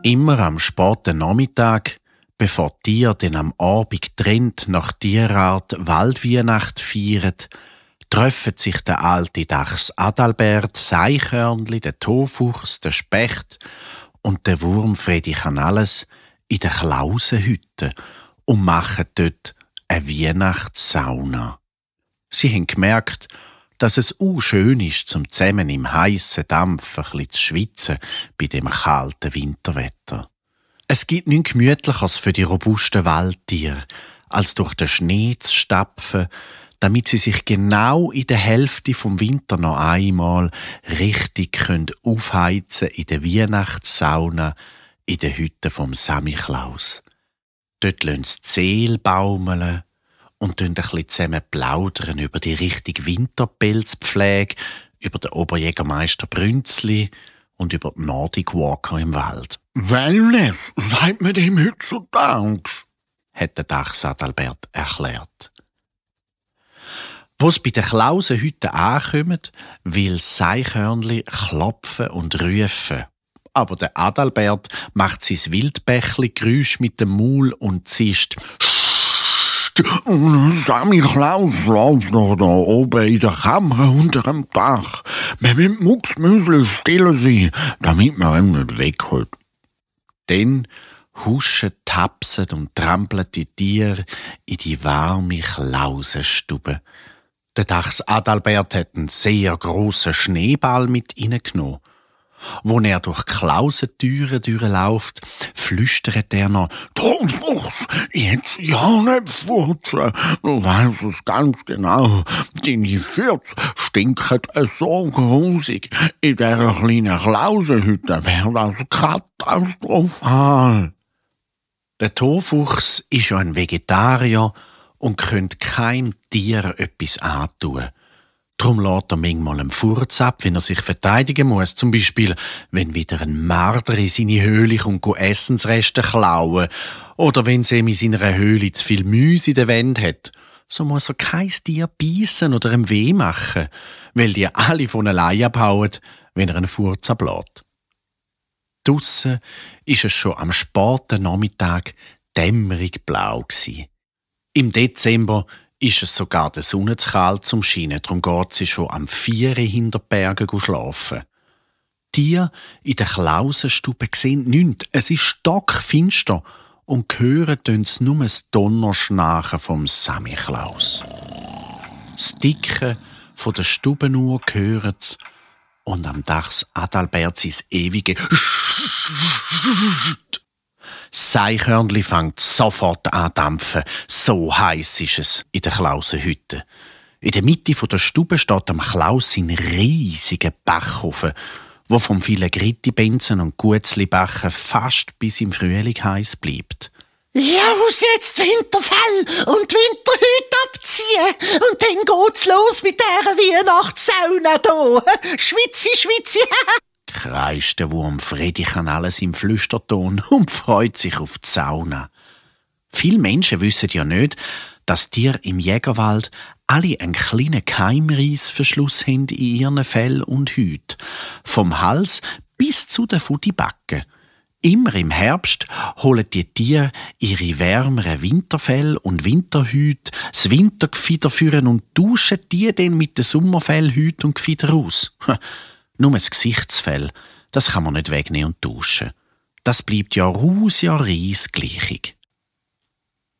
Immer am späten Nachmittag, bevor die Tiere dann am Abend getrennt nach Tierart Waldweihnacht feiern, treffen sich der alte Dachs Adalbert, das Eichhörnli, der Tofuchs, der Specht und der Wurm Fredi Canales in der Klausenhütte und machen dort eine Weihnachtssauna. Sie haben gemerkt, dass es schön ist, zum zusammen im heissen Dampf ein bisschen zu schwitzen bei dem kalten Winterwetter. Es gibt nichts Gemütlicheres für die robusten Waldtiere, als durch den Schnee zu stapfen, damit sie sich genau in der Hälfte vom Winter noch einmal richtig aufheizen in der Weihnachtssauna in der Hütte vom Samichlaus. Dort lassen sie die Seele baumeln und ein bisschen zusammen plaudern über die richtige Winterpelzpflege, über den Oberjägermeister Brünzli und über die Nordic Walker im Wald. Wellness, sagt man dem heutzutage, hat der Dachs Adalbert erklärt. Wo sie bei der Klausenhütte ankommen, will das Eichhörnli klopfen und rufen. Aber der Adalbert macht sein Wildbächli-Geräusch mit dem Maul und zischt: Samichlaus läuft noch da oben in der Kammer unter dem Dach. Wir müssen mucksmüsli still sein, damit man ihn nicht wegholt. Dann huschen, tapsen und trampeln die Tiere in die warme Klausenstube. Der Dachs Adalbert hat einen sehr grossen Schneeball mit reingenommen. Wo er durch die Klausentüren durchläuft, flüstert er noch: Tofuchs, jetzt ja nicht furzen. Du weisst es ganz genau. Deine Schürze stinkt so grusig. In dieser kleinen Klausenhütte wäre das katastrophal. Der Tofuchs ist ja ein Vegetarier und könnte keinem Tier etwas antun. Darum lässt er manchmal einen Furz ab, wenn er sich verteidigen muss. Zum Beispiel, wenn wieder ein Marder in seine Höhle kommt, Essensreste klauen. Oder wenn sie in seiner Höhle zu viel Mäuse in der Wand hat. So muss er kein Tier beißen oder ihm weh machen, weil die alle von allein abhauen, wenn er einen Furz ablässt. Draussen ist es schon am späten Nachmittag dämmerig blau gsi. Im Dezember ist es sogar der Sonne zu kalt zum Scheinen, darum geht sie schon am 4 hinter die Berge schlafen. Die Tiere in der Klausenstube sehen nichts, es ist stockfinster und hören nur das Donnerschnachen vom Samichlaus. Das Ticken von der Stubenuhr hören sie und am Dachs Adalbert sein ewige Das Eichhörnli fängt sofort an zu dampfen. So heiß ist es in der Klausenhütte. In der Mitte der Stube steht am Klaus ein riesiger Backofen, der vom vielen Grittibenzen und Gutzlibachen fast bis im Frühling heiß bleibt. Los jetzt Winterfell und Winterhüte abziehen und dann geht's los mit dieser Weihnachtssauna hier. Schwitzi, kreischt der Wurm Fredi Canales im Flüsterton und freut sich auf die Sauna. Viele Menschen wissen ja nicht, dass Tiere im Jägerwald alle einen kleinen Keimreissverschluss haben in ihren Fell und Hüten. Vom Hals bis zu den Futtibacken. Immer im Herbst holen die Tiere ihre wärmeren Winterfell und Winterhüte, das Wintergefieder führen und tauschen die dann mit den Sommerfellhüten und Gefieder aus. Nur das Gesichtsfell, das kann man nicht wegnehmen und tauschen. Das bleibt ja Reis gleichig.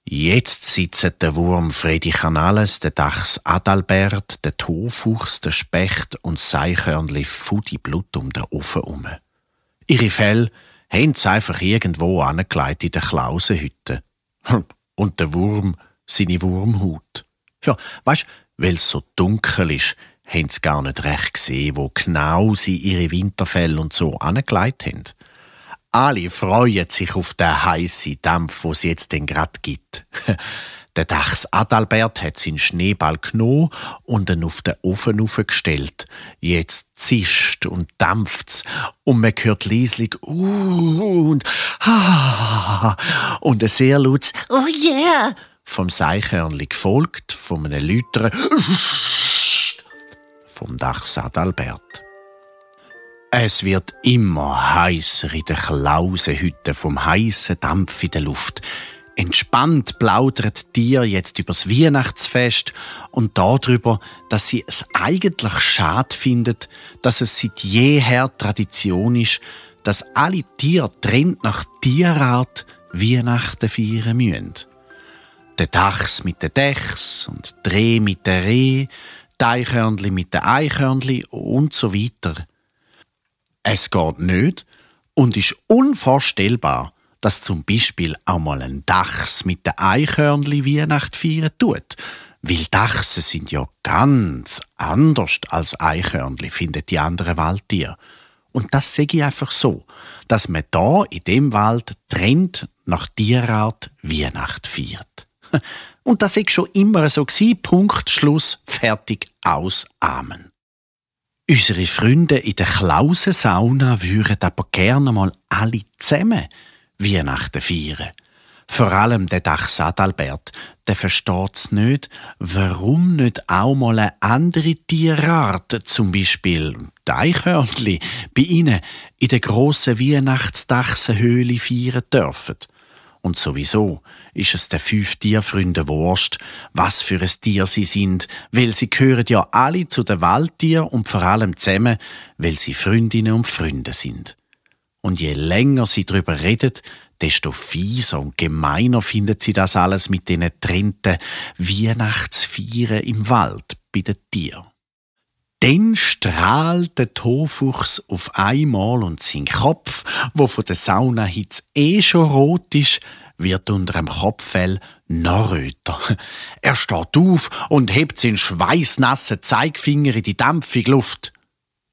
Jetzt sitzen der Wurm Fredi Canales, der Dachs Adalbert, der Tofuchs, der Specht und das Eichhörnli Fudiblut um den Ofen herum. Ihre Fell haben sie einfach irgendwo angelegt in der Klausenhütte. Und der Wurm seine Wurmhaut. Ja, weisst, weil es so dunkel ist, haben sie gar nicht recht gesehen, wo genau sie ihre Winterfell und so angelegt haben. Alle freuen sich auf den heissen Dampf, wo es jetzt denn grad gibt. Der Dachs Adalbert hat seinen Schneeball genommen und ihn auf den Ofen aufgestellt. Jetzt zischt und dampft's und man hört leislich und und ein sehr lautes Oh yeah! vom Eichhörnli gefolgt von einem lauteren vom Dachs Adalbert. Es wird immer heißer in der Klausehütte vom heißen Dampf in der Luft. Entspannt plaudern die Tiere jetzt übers Weihnachtsfest und darüber, dass sie es eigentlich schade finden, dass es seit jeher Tradition ist, dass alle Tiere trennt nach Tierart Weihnachten feiern müssen. Der Dachs mit den Dachs und die Reh mit den Reh, die Eichhörnli mit den Eichhörnli und so weiter. Es geht nicht und ist unvorstellbar, dass zum Beispiel auch mal ein Dachs mit den Eichhörnli Weihnacht feiern tut. Weil Dachse sind ja ganz anders als Eichhörnli, finden die anderen Waldtiere. Und das sage ich einfach so, dass man da in dem Wald trennt nach Tierart Weihnacht feiert. Und das ist schon immer so gewesen. Punkt, Schluss, fertig, aus, Amen. Unsere Freunde in der Klausensauna würden aber gerne mal alle zusammen Weihnachten feiern. Vor allem der Dachs Adalbert, der versteht's nicht, warum nicht auch mal eine andere Tierart, zum Beispiel die Eichhörnli, bei ihnen in der grossen Weihnachtsdachsenhöhle feiern dürfen. Und sowieso ist es den 5 Tierfreunden wurscht, was für ein Tier sie sind, weil sie gehören ja alle zu den Waldtieren und vor allem zusammen, weil sie Freundinnen und Freunde sind. Und je länger sie darüber reden, desto fieser und gemeiner findet sie das alles mit diesen getrennten Weihnachtsfeiern im Wald bei den Tieren. Dann strahlt der Tofuchs auf einmal und sein Kopf, wo von der Saunahitze schon rot ist, wird unter dem Kopffell noch röter. Er steht auf und hebt seinen schweißnassen Zeigefinger in die dampfige Luft.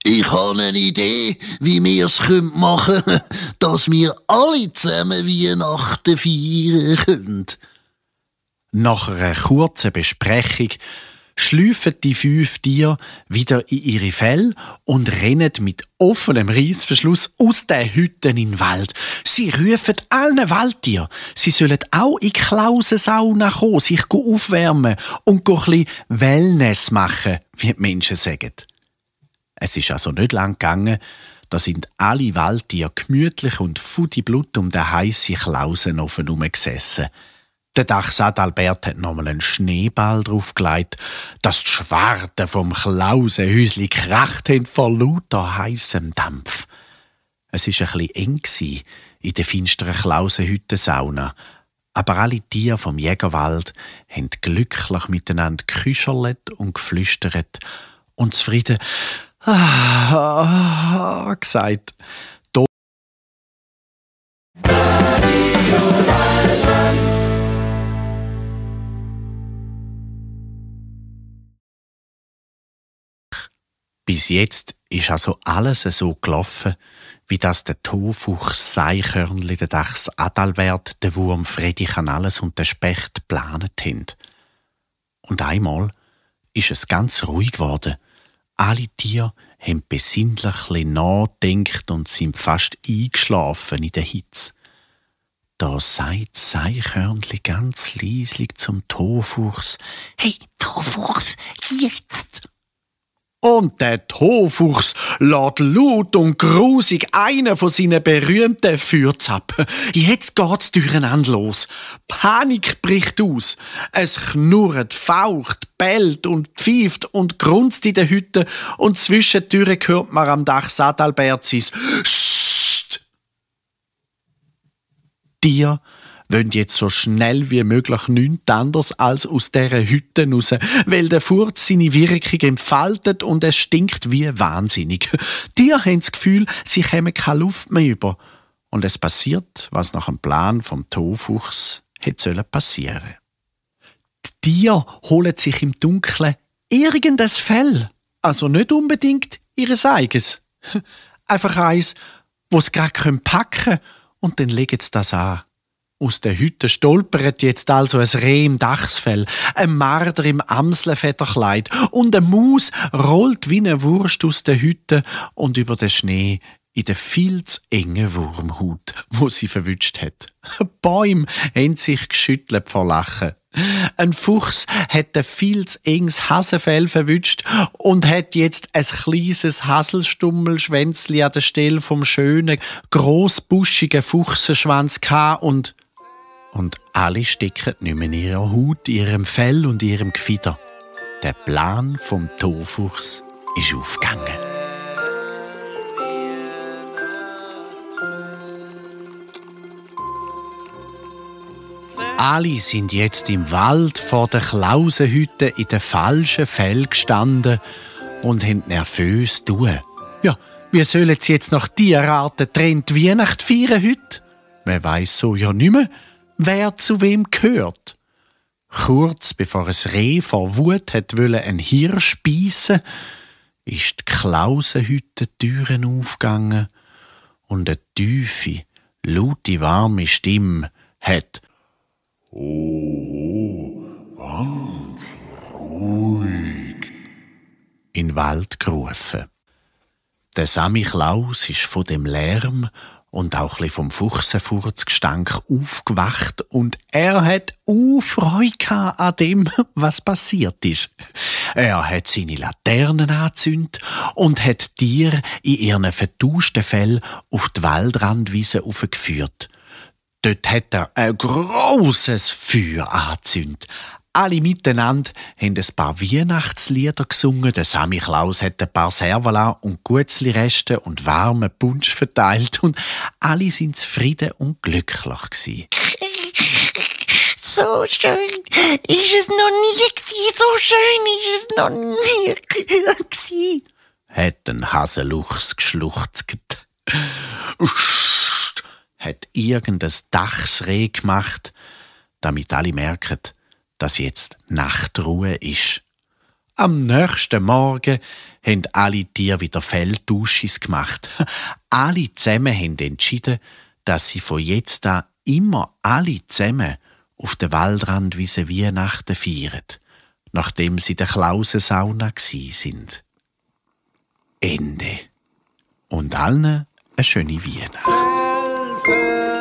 Ich habe eine Idee, wie wir es machen können, dass wir alle zusammen Weihnachten feiern können. Nach einer kurzen Besprechung schlüpfen die 5 Tiere wieder in ihre Felle und rennen mit offenem Reissverschluss aus den Hütten in den Wald. Sie rufen allen Waldtieren, sie sollen auch in die Klausensauna kommen, sich aufwärmen und ein bisschen Wellness machen, wie die Menschen sagen. Es ist also nicht lang gegangen, da sind alle Waldtiere gemütlich und futtiblut um den heissen Klausenofen herumgesessen. Der Dachs Adalbert hat nochmal einen Schneeball draufgelegt, dass die Schwarte vom Klausenhäusli kracht haben vor lauter heissem Dampf. Es war ein bisschen eng in der finsteren Klausenhüttensauna, aber alle Tiere vom Jägerwald haben glücklich miteinander geküscherlet und geflüstert und zufrieden gesagt. Bis jetzt ist also alles so gelaufen, wie das der Tofuchs, Eichhörnli, der Dachs Adalbert, der Wurm Freddy Canales und der Specht geplant haben. Und einmal ist es ganz ruhig geworden. Alle Tiere haben besinnlich nachgedacht und sind fast eingeschlafen in der Hitze. Da sagt das Eichhörnli ganz leislich zum Tofuchs: Hey, Tofuchs, jetzt! Und der Tofuchs lässt laut und grusig einen von seinen berühmten Feuerzappen. Jetzt geht's durcheinander los. Panik bricht aus. Es knurrt, faucht, bellt und pfeift und grunzt in der Hütte und zwischendurch hört man am Dachs Adalbert sein «Sst!». Die wollen jetzt so schnell wie möglich nichts anderes als aus dieser Hütte raus, weil der Furz seine Wirkung entfaltet und es stinkt wie wahnsinnig. Die haben das Gefühl, sie kämen keine Luft mehr über. Und es passiert, was nach dem Plan vom Tofuchs hätte passieren sollen. Die Tiere holen sich im Dunkeln irgendein Fell, also nicht unbedingt ihres eigenes. Einfach eins, wo sie gerade packen können, und dann legen sie das an. Aus der Hütte stolpert jetzt also ein Reh im Dachsfell, ein Marder im Amselfederkleid und eine Maus rollt wie eine Wurst aus der Hütte und über den Schnee in der viel zu engen Wurmhaut, wo sie verwünscht hat. Bäume haben sich geschüttelt vor Lachen. Ein Fuchs hat ein viel zu enges Hasenfell verwünscht und hat jetzt ein kleines Haselstummelschwänzli an der Stelle vom schönen, grossbuschigen Fuchsenschwanz gehabt und alle stecken nicht mehr in ihrer Haut, ihrem Fell und ihrem Gefieder. Der Plan vom Torfuchs ist aufgegangen. Alle sind jetzt im Wald vor der Klausenhütte in den falschen Fell gestanden und haben nervös tun. Ja, wie sollen sie jetzt nach Tierarten getrennt Weihnacht feiern heute? Man weiss so ja nicht mehr, wer zu wem gehört. Kurz bevor ein Reh vor Wut einen Hirsch beißen, ist die Klausenhütte-Türen aufgegangen und eine tiefe, laute, warme Stimme hat Oh, ganz ruhig in den Wald gerufen. Der Sammy Klaus ist von dem Lärm und auch ein bisschen vom Fuchsenfurzgestank aufgewacht und er hat Freude an dem, was passiert ist. Er hat seine Laternen angezündet und hat Tiere in ihren vertauschten Fell auf die Waldrandwiese aufgeführt. Dort hat er ein grosses Feuer angezündet. Alle miteinander haben ein paar Weihnachtslieder gesungen. Der Sammy Klaus hat ein paar Servala und Gutzli-Reste und warmen Punsch verteilt. Und alle waren zufrieden und glücklich gewesen. So schön ist es noch nie gewesen. So schön ist es noch nie gewesen, hat ein Haseluchs geschluchzt. Hat irgendein Dachsreh gemacht, damit alle merken, dass jetzt Nachtruhe ist. Am nächsten Morgen haben alle Tiere wieder Felltauschis gemacht. Alle zusammen haben entschieden, dass sie von jetzt an immer alle zusammen auf der Waldrandwiese Weihnachten feiern, nachdem sie in der Klausensauna sind. Ende. Und allen eine schöne Weihnacht.